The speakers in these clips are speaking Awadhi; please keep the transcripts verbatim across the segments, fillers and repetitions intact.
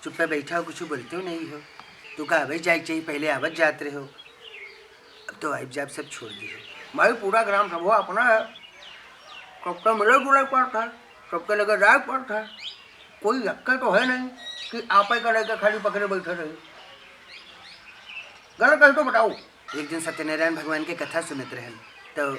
चुप्पे बैठा हो, कुछ बोलते हो नहीं हो। तू का आवे जाए के चाहिए, पहले आवत जात रहे हो, अब तो आइब जाब सब छोड़ दी हो। भाई, पूरा ग्राम सभा अपना है, सबके मिले जुले पड़ता है, सबके लगे जाए पड़ता है। कोई यक्के तो है नहीं कि आपे का लेके खाली पकड़े बैठे रही। गलत है तो बताओ। एक दिन सत्यनारायण भगवान के कथा सुनत रहन, तो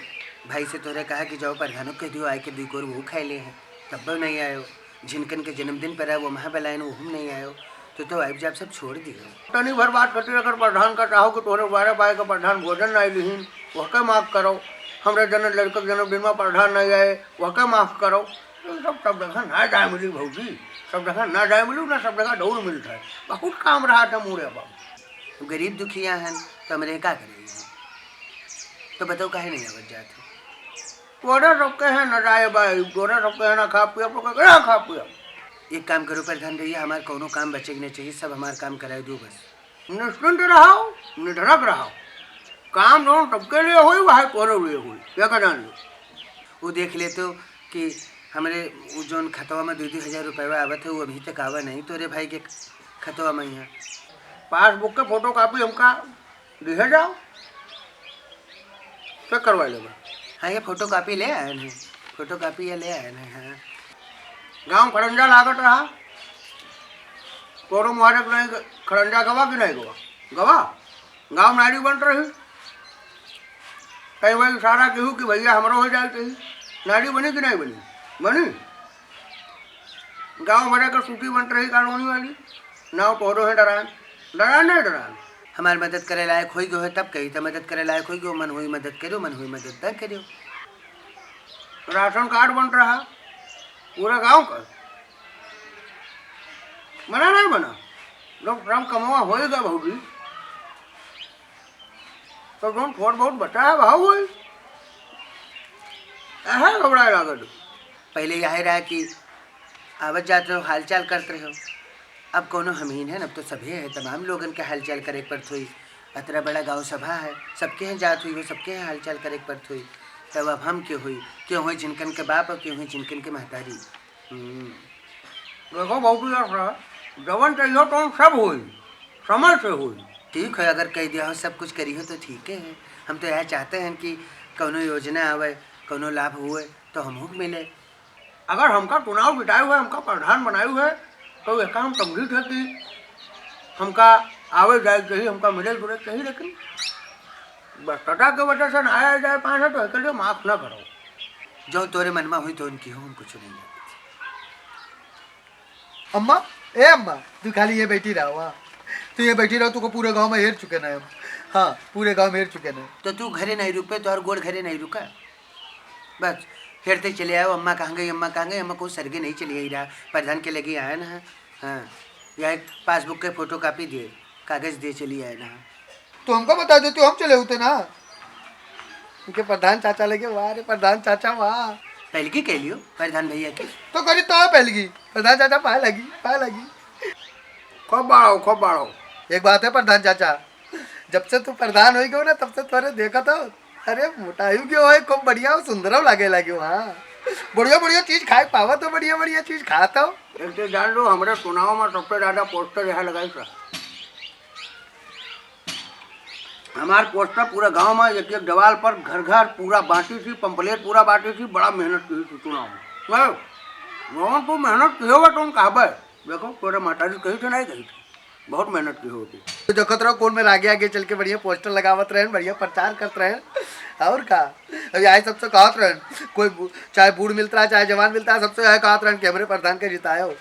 भाई से तोहरे कहा कि जाओ प्रधानो के दियो, आए के दुई कोर वो खाए ले हैं, तब नहीं आयो। झिनकन के जन्मदिन पर वो महा बलायन, वो हम नहीं आयो, तो तो आइब जाब सब छोड़ दियो। तनी भर बात करती, अगर प्रधान का चाहो कि तोहरे बारह बाय का प्रधान भोजन नहीं लिहिन, वह के माफ करो। हमरे जन्म लड़के के जन्मदिन में प्रधान नहीं आए, वह के माफ करो। तो सब, सब जगह ना जाए मिली भौजी, सब जगह ना जाए मिलू, ना सब जगह दौड़ मिलता है। बहुत काम रहा था मोरे बाबू। गरीब दुखिया हन, तो हमरे का करे? तो बताओ, काहे नहीं आवत जात हो? तोरे सबके है ना जाए भाई, तोरे सबके है ना खा पिया, तो का खा पिया? एक काम करो प्रधान भैया, हमार कौनो काम बचे के नहीं चाहिए, सब हमार काम कराए दो बस। निश्चिंत रहो, निधड़क रहो, काम जौन सबके लिए होई, वह तोरे लिए होई, ये का जान लो। वो देख ले तो कि हमरे वो जौन खतवा में दो दो हजार रुपया आवत है, वो अभी तक आवा नहीं तोरे भाई के खतवा में यहाँ। पासबुक के फोटोकॉपी हमका दिहे जाओ, चेक करवा लेबा। हाँ, ये फोटोकॉपी ले आए हैं, फोटोकॉपी ये ले आए हैं। हाँ, गाँव खड़ंजा लागत रहा, तोरो मुबारक नहीं, खड़ंजा गवा कि नहीं गवा? गवा। गाँव नाड़ी बनत रही, कई बार इशारा केहू कि भैया हमरो हो जाए, कही नाड़ी बनी कि नहीं बनी? बनी। गाँव भरे के सूची बनत रही कॉलोनी वाली, नाव तोहरो है डरान, डरान नहीं डरान। हमार मदद करे लायक होई गयो है तब कही, तो मदद करे लायक होई गयो, मन होई मदद करो, मन होई मदद न करो। राशन कार्ड बनत रहा पूरा गाँव का, बना नहीं बना, लोग श्रम कमावा होई गया भौजी। तो जौन थोड़ बहुत बचा है, भाव होई। काहे घबराए लागत? पहले यह रहा कि आवत जात रहो, हालचाल करत रहो। अब कौनो हमहीन है, अब तो सभे है, तमाम लोगन के हालचाल करे के पड़त होई। अतरा बड़ा गाँव सभा है, सबके यहाँ जात हुई हो, सबके यहाँ हालचाल करे के पड़त होई। तब अब हम के होई, के होई झिनकन के बाप और के होई झिनकन के महतारी। हम्म। देखो, बहुत ही अर्थ है, जवन चाहिए तो सब होई, समय से होई। ठीक है, अगर कह दिया हो, सब कुछ करी हो तो ठीक है। हम तो यह चाहते हैं कि कौनो योजना आवे, कौनो लाभ हुए तो हमहू के मिले। अगर हमका चुनाव जिताए हुए, हमका प्रधान बनाए हुए, तो यह काम समझी थे कि हमका आवे जाए के चाहिए, हमका मिले जुले के चाहिए, लेकिन भ्रष्टाचार के वजह से ना आया जाए पाए, तो इसके लिए माफ ना करो। जो तोरे मन में हुई तो उनकी हो, हम कुछ नहीं जानते। अम्मा, ए अम्मा, तू खाली ये बैठी रहो, हाँ। तू ये बैठी रहो, तुको पूरे गांव में हेर चुके ना हम। हाँ, पूरे गांव में हेर चुके ना। तो तू घरे नहीं रुके, तो हर गोड़ घरे नहीं रुका। बस, हेरते चले आओ, अम्मा कहाँ गई, अम्मा कहाँ गई, अम्मा को सरगे नहीं चली आई रहा, प्रधान के लगे आया ना। हाँ, या एक पासबुक के फोटोकॉपी दिए, कागज दिए चली आए ना। तो हमका बता देते, हम चले होते ना। इनके प्रधान चाचा लगे, वाह रे प्रधान चाचा, वाह। पहलगी कह लियो प्रधान भैया की। तो करी तो पहलगी, प्रधान चाचा पाए लगी, पाए लगी। खूब बाढ़ो, खूब बाढ़ो। एक बात है प्रधान चाचा, जब से तू प्रधान हो गयो ना, तब से तोरे देखा तो, अरे मोटायु गयो है, खूब बढ़िया, सुंदर लागे लगे, हाँ। बढ़िया बढ़िया चीज खाए पावा तो, बढ़िया बढ़िया चीज खाता हो। एक चीज जान लो, हमारे चुनाव में सबसे ज्यादा पोस्टर यहाँ लगाई था। हमार पोस्टर पूरा गांव में, एक एक दीवार पर, घर घर पूरा बांटी थी, पंपलेट पूरा बांटी थी, बड़ा मेहनत की थी चुनाव में। मैं, जौन तू मेहनत किए हुए, तुम कहबे। देखो, तोरे माताजी कही थे, नहीं कही थे, बहुत मेहनत की होती। तो देखत रहो, कौन मेरे आगे आगे चल के बढ़िया पोस्टर लगावत रहे, बढ़िया प्रचार करत रहे। और का, अब यही सबसे कहत रहे, कोई बू-, चाहे बूढ़ मिलता है, चाहे जवान मिलता है, सबसे यही कहत रहे कि हमरे प्रधान के जिताए हो।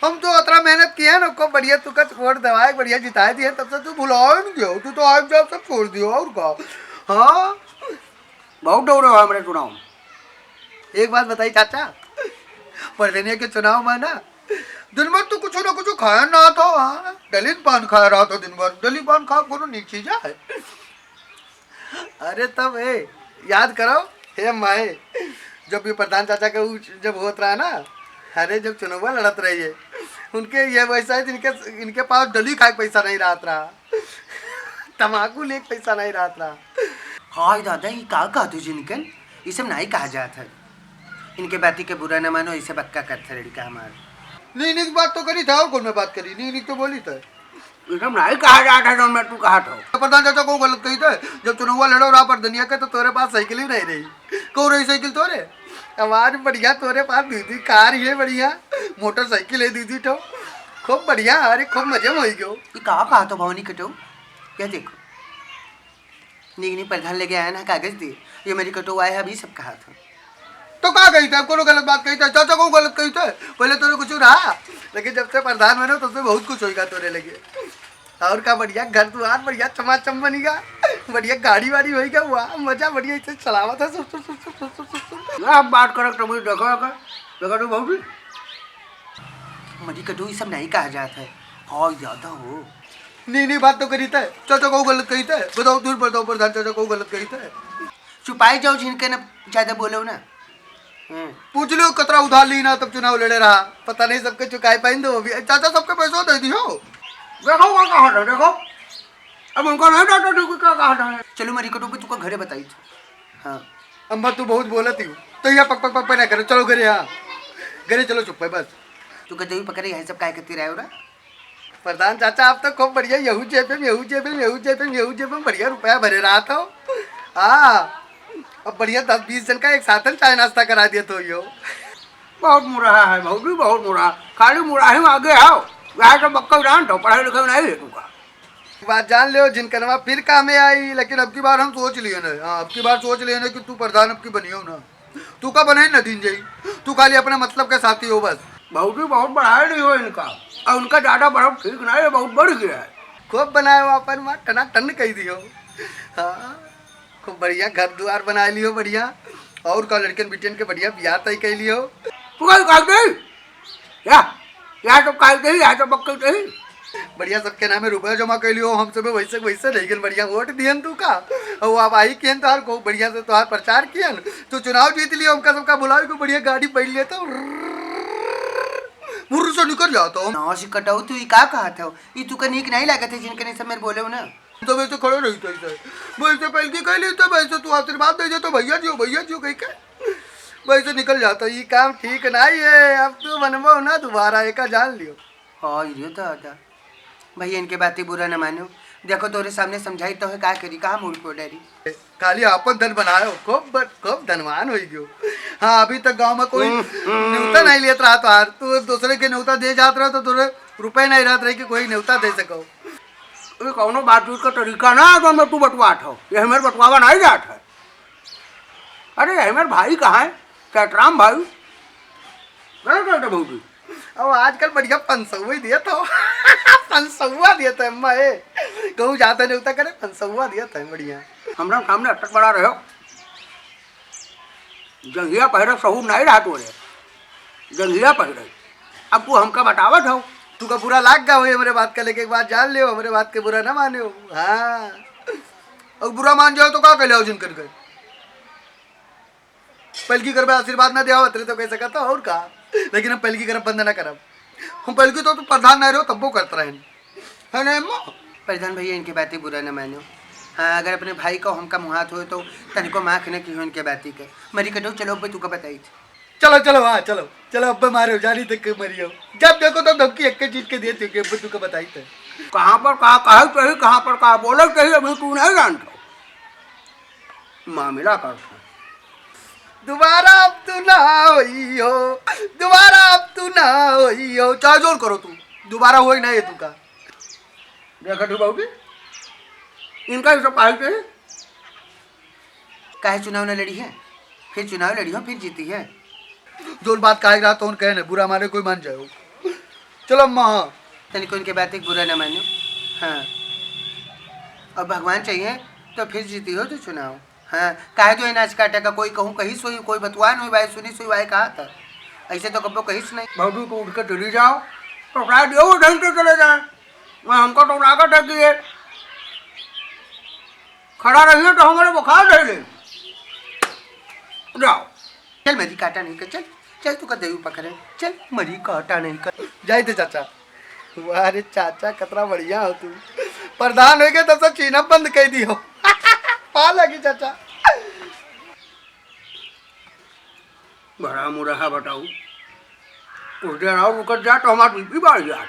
हम तो अतरा मेहनत किए हैं ना, को बढ़िया तू का वोट दवाए, बढ़िया जिताए दिए, तब से तू भुलाओ नहीं गयो, तू तो आइब जाब सब छोड़ दियो, और का? हाँ, बहुत डौरे हो हमरे चुनाव में। एक बात बताई चाचा, परधनिया के चुनाव में ना, दिन भर तू कुछ ना कुछ खाया ना तो, हाँ, डलिन पान खाया रहा तो दिन भर, डलिन पान खा कोनो नीक चीज है। अरे तब ए, याद करो, हे माए, जब ये प्रधान चाचा के उ जब होत रहा ना, अरे जब चुनाव लड़त रहे ये, उनके ये वैसा है जिनके, इनके पास डली खाए के पैसा नहीं रहत रहा, तमाकू लेके पैसा नहीं रहत रहा। हाय दादा, ये का कहत हो जिनकन? ये सब नहीं कहा जात है। इनके बाती के बुरा न मानो, इसे बक्का करत है लड़का हमार। नीक नीक बात तो करी था, और कौन में बात करी, नीक नीक तो बोली था। ये सब नहीं कहा जाता है, जौन में तू कहा था। प्रधान चाचा को गलत कही थे, जब चुनाव लड़ो रहा प्रधानिया के, तो तोरे पास साइकिल ही नहीं रही। कौन रही साइकिल तोरे? हमार बढ़िया, तोरे पास दीदी कार ही है बढ़िया, मोटरसाइकिल है दीदी ठो, खूब बढ़िया। अरे खूब मजे में होई गयो। ये कहा कहा तो भवानी कटो, क्या देखो, नीक नीक प्रधान लेके आया ना कागज दिए, ये मेरी कटो आए है, अभी सब कहा था। तो का कही थे, अब कोनो गलत बात कही थे, चाचा को गलत कही थे, पहले तोरे कुछ रहा, लेकिन जब से प्रधान बने तब से बहुत कुछ होइगा तोरे लगे। और का बढ़िया घर दुआर बढ़िया चमाचम बनिगा, बढ़िया गाड़ी वाड़ी होइगा, वाह मजा बढ़िया इसे चलावत है, सुर, सुर, सुर। क्या बात करत तब देखो का, देखो तो बहुत। मरी कटो, ये सब नहीं कहा जात है, हाँ ज्यादा हो। नहीं नहीं बात तो करी थे, चाचा को गलत कही थे, बताओ दूर बताओ प्रधान चाचा को गलत कही थे। चुपाई जाओ जिनके ना ज्यादा बोलो ना। हम्म। पूछ लो कतरा उधार ली ना तब चुनाव लड़े रहा, पता नहीं सबके चुकाई पाइन दो अभी। चाचा सबके पैसों दे दियो। देखो वो कहा था, देखो अब उनको नहीं डाटा ठीक क्या कहा था। चलो मरी कटो पे तुका घरे बताई था। हाँ। अम्मा तू बहुत बोलत ही हो, तो यह पक पक पक पक ना करो, चलो घरे। हाँ घरे चलो, चुप है बस। तू कहते हुई पकड़े यही सब काय करती रहे हो ना। प्रधान चाचा आप तो खूब बढ़िया, यहू जेबे में, यहू जेबे में, यहू जेबे में, यहू जेबे में बढ़िया रुपया भरे रहा था। हाँ अब बढ़िया दस बीस जन का एक साथ चाय नाश्ता करा दिया तो यो। बहुत मुरहा है भौजी, बहुत मुरहा। खाली मुराही में आगे आओ, यहाँ तो बक्का जान दो, पढ़ाई लिखाई नहीं है तुमका। बात जान लियो, जिनकनवा फिर कामे आई, लेकिन अब की बार हम सोच लिए ना, हाँ, अब की बार सोच लिए ना कि तू प्रधान अब की बनियो ना, तू का बने न दिन जाई, तू खाली अपने मतलब के साथी हो बस। भौजी बहुत बढ़ाए नहीं हो इनका, और उनका ज्यादा बढ़ाओ ठीक ना है, बहुत बढ़ गया है। खूब बनाए हो अपन माँ, टना टन कही दियो। हाँ, खूब बढ़िया घर दुआर बनाए लियो बढ़िया, और का लड़कन बिटियन के बढ़िया ब्याह तय कह लियो। तू का, का, का? या, या तो काल दही, या तो बक्कल दही। बढ़िया सबके नामे रुपया जमा कर लियो, हम सबे वैसे के वैसे रह गए, बढ़िया वोट दियन तू का। और अब आई कियन तोहार खूब बढ़िया से तोहार प्रचार कियन, तू चुनाव जीत लियो, हमका सबका बुलावे को बढ़िया गाड़ी बैठ लेता, मुर्र से निकल जाता हम। ना से कटाऊ, तू ई का कहत हो? ई तू का नीक नहीं लागत है, जिनके नहीं सब मेरे बोले हो ना। तो वैसे खड़े रही तो ऐसे, वैसे पहल की कह ली तो वैसे तू आशीर्वाद दे दे तो भैया जी हो, भैया जी हो कह के वैसे निकल जाता। ये काम ठीक नहीं है, अब तू बनबो ना दोबारा, एका जान लियो। हाँ, ये तो आता। भैया इनके बातें बुरा न मानो, देखो तोरे सामने समझाई तो है, का करी, कहाँ मुड़ को डरी। खाली आपन धन बनायो, खूब ब-, खूब धनवान हो गयो। हाँ, अभी तक गांव में कोई हम्म, हम्म। न्योता नहीं लेत रहा तो यार, तू दूसरे के न्योता दे जात रहा तो तोरे रुपए नहीं रहत रही कि कोई न्योता दे सको। ये कौनो बातचीत का तरीका ना है, तो मैं तू बतवात हो, ये हमारे बतवावा नहीं जात है। अरे, ये हमारे भाई कहाँ है? कैटराम भाई, गलत है तो भौजी। अब आजकल बढ़िया पंसौआ ही दिया था। पंसौआ दिया था अम्मा, ए। कहूँ जाता नहीं होता करे, पंसौआ दिया था बढ़िया। हमरा सामने अटक पड़ा रहे हो। जंघिया पहिरे सहूर नहीं रहा तोरे। जंघिया पहिरे। अब तू हमका बतावत हो। तू का बुरा लाग गया हो हमरे बात का लेके, एक बात जान लियो, हमरे बात के बुरा ना माने हो। हाँ। और बुरा मान जाओ तो का कर लिया जिन करके? पहलकी करबे आशीर्वाद ना दिया, अतरे तो कह सकत हो, और का? लेकिन हम पहलकी करब, बंद ना करब। हम पहलकी तो, तो प्रधान ना रहो, तब्बो करत रहेन। है ना अम्मा? प्रधान भैया, इनके बातें बुरा ना मानो। हाँ, अगर अपने भाई को हमका मुहात हो, तो तनिको माख न किहो इनके बाती के। मरी कटो, चलो, अब तू का बताई थी। चलो, चलो, हाँ, चलो। चलो, अब मारो, जानी तक के मरियो। जब देखो, तब धमकी एक चीज के दिए, क्योंकि अब तू का बताई थे। कहाँ पर का, कहाँ पर, कहाँ पर का बोलत रही, अभी तू नहीं जानता। मामला का दोबारा अब तू ना होई हो, दोबारा अब तू ना होई हो, चाहे जोर करो तू, दोबारा होई ना ये तू का। देखा तू बाबू, इनका ही सब पाई के। काहे चुनाव ना लड़ी है? फिर चुनाव लड़ी हो, फिर जीती है। जोन बात काहे रहा, तोन कहे ना, बुरा माने कोई मान जाए हो। चलो अम्मा, हाँ। तनिको इनके बात एक बुरा ना मानो। हाँ। और भगवान चाहिए तो फिर जीती हो तो चुनाव। हाँ, काहे जो है नाच काटे का, कोई कहूँ कहिस होई, कोई बतुआन होई, भाई सुनिस होई, भाई कहा था। ऐसे तो कब्बो कहिस नहीं। बाबू को उठ के चली जाओ, तो शायद ये वो ढंग से चले जाए। मैं हमको तो लागत है कि ये खड़ा रहिए तो हमारे बुखार धर ले। जाओ। चल मरी काटा नहीं कर, चल, चल तू का देवी पकड़े, चल मरी काटा नहीं कर। जाए थे चाचा। वाह रे चाचा, कतरा बढ़िया हो तू। प्रधान हो गए तब से चीना बंद कर दी हो। पा लगी चाचा। बड़ा मुरहा बताऊ। कुछ देर और रुकत जा तो हमार बीपी बढ़ जात।